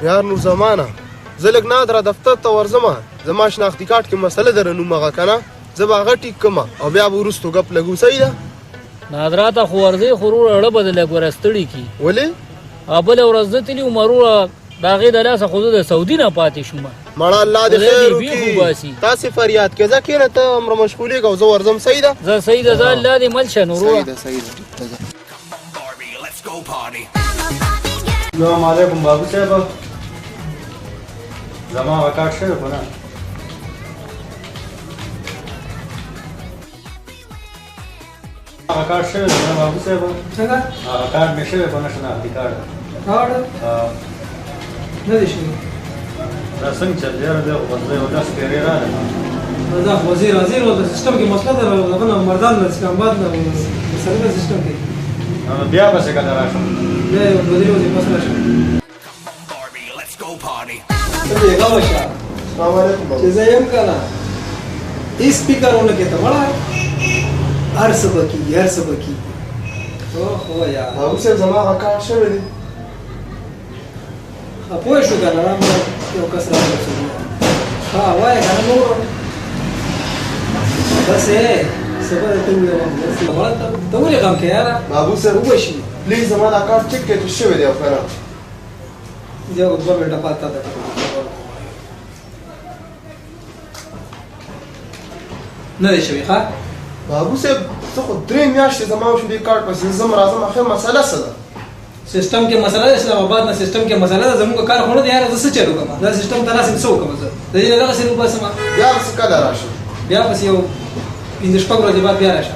یار نور زمانه، زه لږ نادره دفتر ته ورځم، زما شناختي کارت کې مسله ده نوم هغه که نه، زه به هغه ټیک کړم او بیا به وروستو ګپ لګو، صحیح ده؟ نادرا ته خو ورځې خو وروره اړه به د لږ ورستړي کړي. ولې؟ بله ورځ زه تللی وم وروره، د هغې د لاسه خو زه د سعودي نه پاتې شوم. مړه الله دې خیر وکړي. تاسې فریاد کې ځه، کښېنه، ته عمره مشغولېږه او زه ورځم، صحیح ده؟ زه صحیح ده، ځه الله دې مل شه نو وروره. صحیح ده، صحیح ده، ټیک ده، ځه. السلام علیکم بابو صاحب، زما هغه کارت شوی که نه؟ هغه کارت شوی دی که نه بابو صاحب؟ څنګه؟ هغه کارت مې شوی که نه، شناختي کارت؟ کارت نه دی شوی. دا څنګه چل دی یاره؟ بیا خو بس زه یو لس پېرې راغلم. دا خو وزیر راځي نو د سیستم کې مسله ده، دغه نه مردان نه اسلام آباد نه مسله ده سیستم کې. نو بیا به څه کله راشم؟ بیا یو دوه درې ورځې پس راشم. ته بېغمه شه، السلام علیکم. چې زه یم که نه، هېڅ فکر ونه کړې ته مړه، هر څه به کېږي، هر څه به کېږي. اوهو یار بابو صاحب، زما هغه کارت شوی دی. ښه پوه شو که نه، یو کس راغلی څوک. ها وایه که نه نور بس څه به درته ووایم، بس مړه ته ولې غم کوې یاره؟ بابو صاحب وبه شي. پلیز زما دا کارت چک کړئ چې شوی دی او که نه. یو دوه منټه پاتې ده. نه دی شوی. ښه بابو صاحب، څه خو درې میاشتې زما وشو دې کارت پسې، زه ځم راځم، اخر مسله څه ده؟ سیستم کې مسله ده، اسلام آباد نه سیستم کې مسله ده. زموږ کار خو نه دی یاره، زه څه چل وکړم؟ دا سیستم ته راسم څه وکړم زه؟ د دې نه دغسې وباسم. بیا به څه کله راشم؟ بیا پسې یو پنځه شپږ ورځې بعد بیا راشه.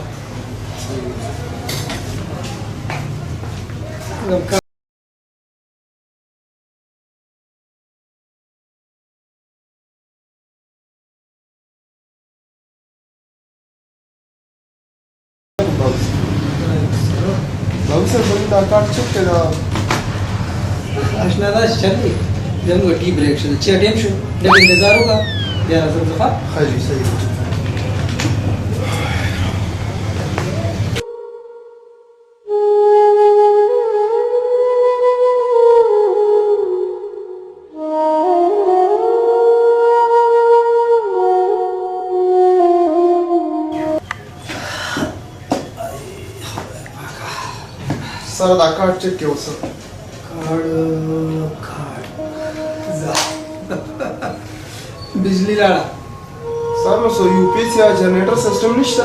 بابو صاحب، زموږ دا کارت چک کړئ. دا اشنا دا چل دی، زموږ ټي بریک شو، چې ټیم شو، لږ انتظار وکړه، بیا راځم زه. ښه ښه جي، صحیح ده. سره دا کارت چک کې اوسه. کارت کارت ځه، بجلی لاړه. سر نو څه یو پي ایس یا جنریټر سیستم نشته؟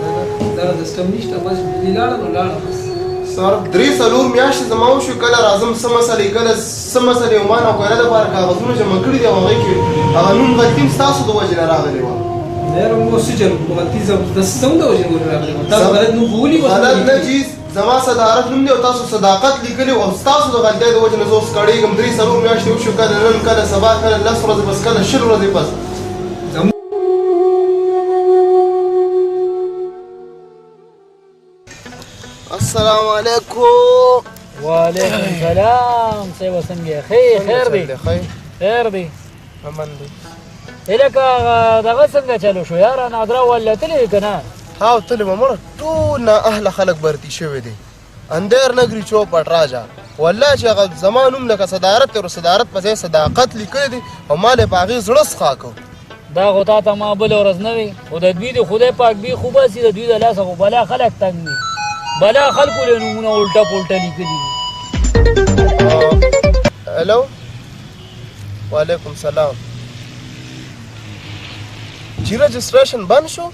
نه نه، دا سیستم نشته، بس بجلی لاړه نو لاړه بس. سر درې څلور میاشتې زما وشو، کله راځم څه مسلې، کله څه مسلې، او ما نوکرۍ دپاره کاغذونه جمع کړي دي او هغې کې هغه نوم غلطي هم ستاسو د وجې نه راغلې وه. یاره موږ څه چل وکړو؟ غلطي د څه زموږ د وجې نه ولې راغلې وه؟ تاسو غلط نوم خو ولیکو. غلط نه جي، زما صدارت نوم دی او تاسو صداقت لیکلی او ستاسو د غلطۍ د وجې نه زه اوس کړېږم. درې څلور میاشتې وشو، کله نن، کله سبا، کله 10 ورځې پس، کله 20 ورځې پس. السلام علیکم. وعلیکم السلام صاحب، څنګه یې؟ خیر دی، خیر دی، امن دی. لکه دغه څنګه چلو شو یاره؟ نادره ولا تللی که نه؟ ها تللی وم. مړه ټول نااهله خلک برتي شوي دي. اندیر نګري چوپټ راجا، والله چې هغه زما نوم لکه صدارت دی، صدارت په ځای صداقت لیکلی دی او ما له په هغې زړه څښاکه. دا خو تا ته ما بله ورځ نه وي، خو د دوی د خدای پاک بېخ وباسي، د دوی د لاسه خو بلا خلک تنګ دي، بلا خلکو له نومونه الټه پولټه لیکلي دي. هلو، وعلیکم سلام. چې رجسټریشن بند شو.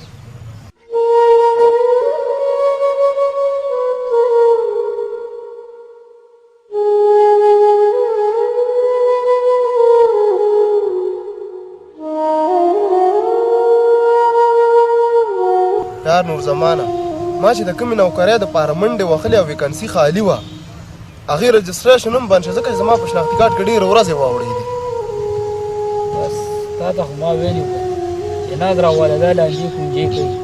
یار نور زمانه، ما چې د کومې نوکرۍ دپاره منډې وهلې او ویکنسي خالي وه، هغې رجسټریشن هم بند شو، ځکه چې زما په شناختي کارت کې ډېرې ورځې واوړېدې. بس تا ته خو ما ویلي وو چې نادره والا دا لانجې کونجې کوي،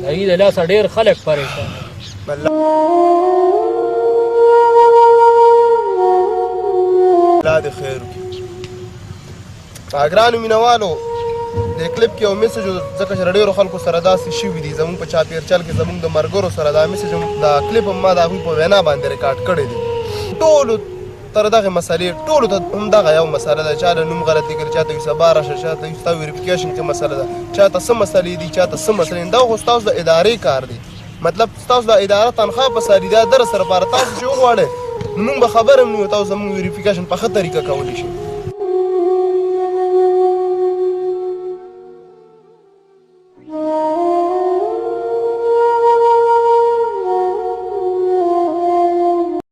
د هغوی د لاسه ډېر خلک پریشان دي. الله دې خیر وکړي. ګرانو مینوالو، د کلیپ کې یو میسج، ځکه چې ډېرو خلکو سره داسې شوي دي زموږ په چاپېرچل کې، زموږ د ملګرو سره. دا میسج هم، دا کلیپ هم ما د هغوی په وینا باندې ریکارډ کړی دی. ټولو تر دغه مسلې ټولو ته هم دغه یو مسله ده. چا له نوم غلط لیکل، چاته وي سبا راشه، چاته وي ستا ویریفیکیشن کې مسله ده، چاته څه مسلې دي، چاته څه مسلې دي. دا خو ستاسو د ادارې کار دی. مطلب ستاسو د اداره تنخواه په ساري دا در سره پاره تاسو چې وغواړئ نو موږ به خبر هم نه یو، تاسو زموږ ویریفیکیشن په ښه طریقه کولی شئ.